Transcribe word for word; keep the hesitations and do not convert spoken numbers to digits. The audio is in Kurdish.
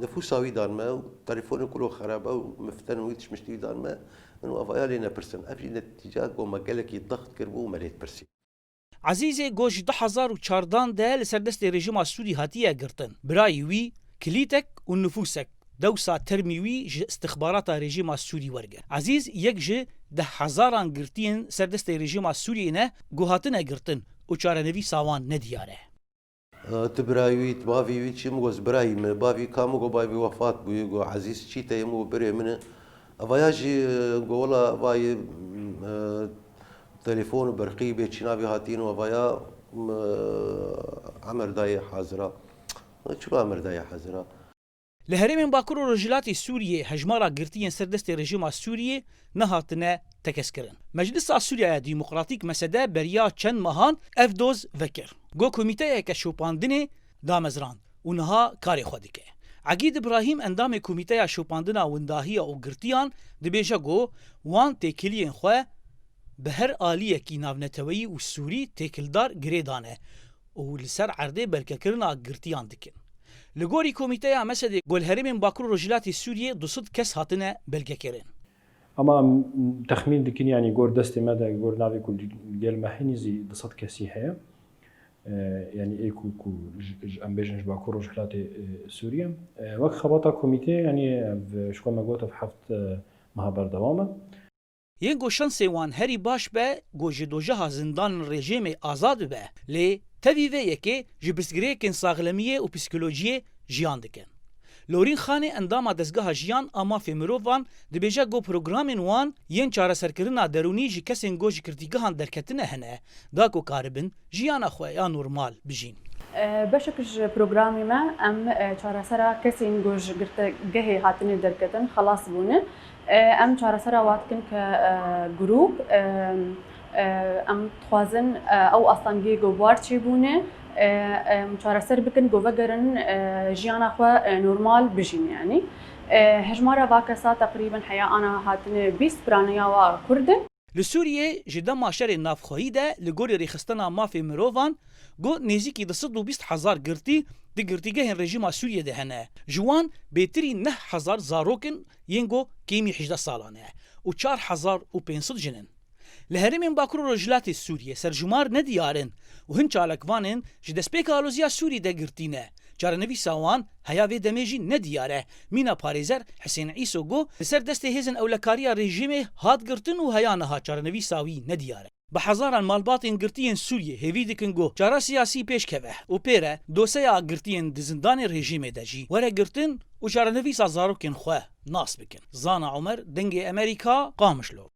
Nifûsa wî dan me û telefonê kuro xerab e û miften û wî tişmiştî wî dan me. Min û avaya lê nepirsin. Ev jî netîca ku me gelekî daxt kiribû û me lê dipirsî. Ezîzê ku ji du hezar û çardan de li ser destê rejîma Sûrî hatiye girtin. Birayî wî, kilîtek û nifûsek dewsa termî wî ji istixbarata rejîma Sûrî wergirt. Ezîz yek ji deh hezaran girtiyên ser destê rejîma Sûriyê ne ku hatine girtin û çarenivîsa wan nediyar e. Tu birayî wî, tu bavî wî çi? Min got, birayî min, bavî ka? Min got, bavî wefat bûyî. Got, Ezîz çî te ye? Min got, birê min e. Evaya jî, e, got, wela evayê, e, telefon û berqî bê çîna vî hatîn û evaya, e, emir dayê hazira. Çima emir dayê hazira? Li herêmên Bakur û Rojhilatê Sûriyê hejmara girtiyên ser destê rejîma Sûriyê nehatine tekez kirin. Meclisa Sûriya ya Demokratîk, mesede, beriya çend mehan ev doz vekir. Got komîteyeke şopandinê damezrand û niha karê xwe dike. Egîd Îbrahîm, endamê Komîteya Şopandina Windahiya û Girtiyan, dibêje got wan têkiliyên xwe bi her aliyekî navneteweyî û Sûrî têkildar girê dane û li ser erdê belkekirina girtiyan dikin. Li gorî Komîteya mesedê, got li herêmên Bakur û Rojhilatê Sûriyê du sed kes hatine belkekirin. Ama texmîn dikin, yanî gor destê me de, gor navê ku li gel me hînî zî du sed kesî heye. E, yanî ê ku, ku ji, ji, em bêjin ji Bakur Rojhilatê, e, Sûriyê. E, wek xebata komîteyê, yanî ev, ji xwe me got, ev heft, e, meha berdewam e. Yên ku şansê wan herî baş be, ku ji dojeha zindanên rejîmê azad bibe, lê tevî vê yekê ji pirsgirêkên saxlemiyê û psîkolojiyê jiyan dikin. Lorîn Xanê, endama Dezgeha Jiyan a Mafê Mirovan, dibêje ku programên wan yên çareserkirina derûnî ji kesên ku ji girtîgehan derketine hene, da ku karibin jiyana xwe ya normal bijîn. E, beşek ji programê me, em, e, çaresera kesên ku ji girtîgehê hatine derketin xelas bûne. E, em çaresera wa dikin ke, e, grûp, e, e, em dixwazin, e, ew astengiyê ku bi war çêbûne, e, em çareser bikin ku vegerin, e, jiyana xwe, e, normal bijîn, yanî. E, hejmara va kesa teqrîben heya ana hatine bîst, piraniya wa Kurd in. Li Sûriyê ji dema şerê navxweyî de, li gorî rêxistina mafê mirovan, got nêzîkî du sed û bîst hezar girtî di girtîgehên rejîma Sûriyê de hene. Ji wan bêtirî neh hezar zarok in yên ku kêmî hejdeh salan e û çar hezar û pênc sed jin in. Li herêmên Bakur û Rojhilatê Sûriyê serjimar nediyar in û hin çalakvanên ji destpêka aloziya Sûrî de girtî ne. Çarenivîsa wan heya vê demê jî nediyar e. Mîna parêzer Hisên Îso got, li ser destê hêzên ewlekariya rejîmê hat girtin û heya niha çarenivîsa wî nediyar e. Bi hezaran malbatên girtiyên Sûriyê hêvî dikin ku çara siyasî pêş keve û pê re doseya girtiyên di zindanên rejîmê de jî were girtin û çarenivîsa zarokên xwe nas bikin. Zana Omer, Dengê Emerîka, Qamişlo.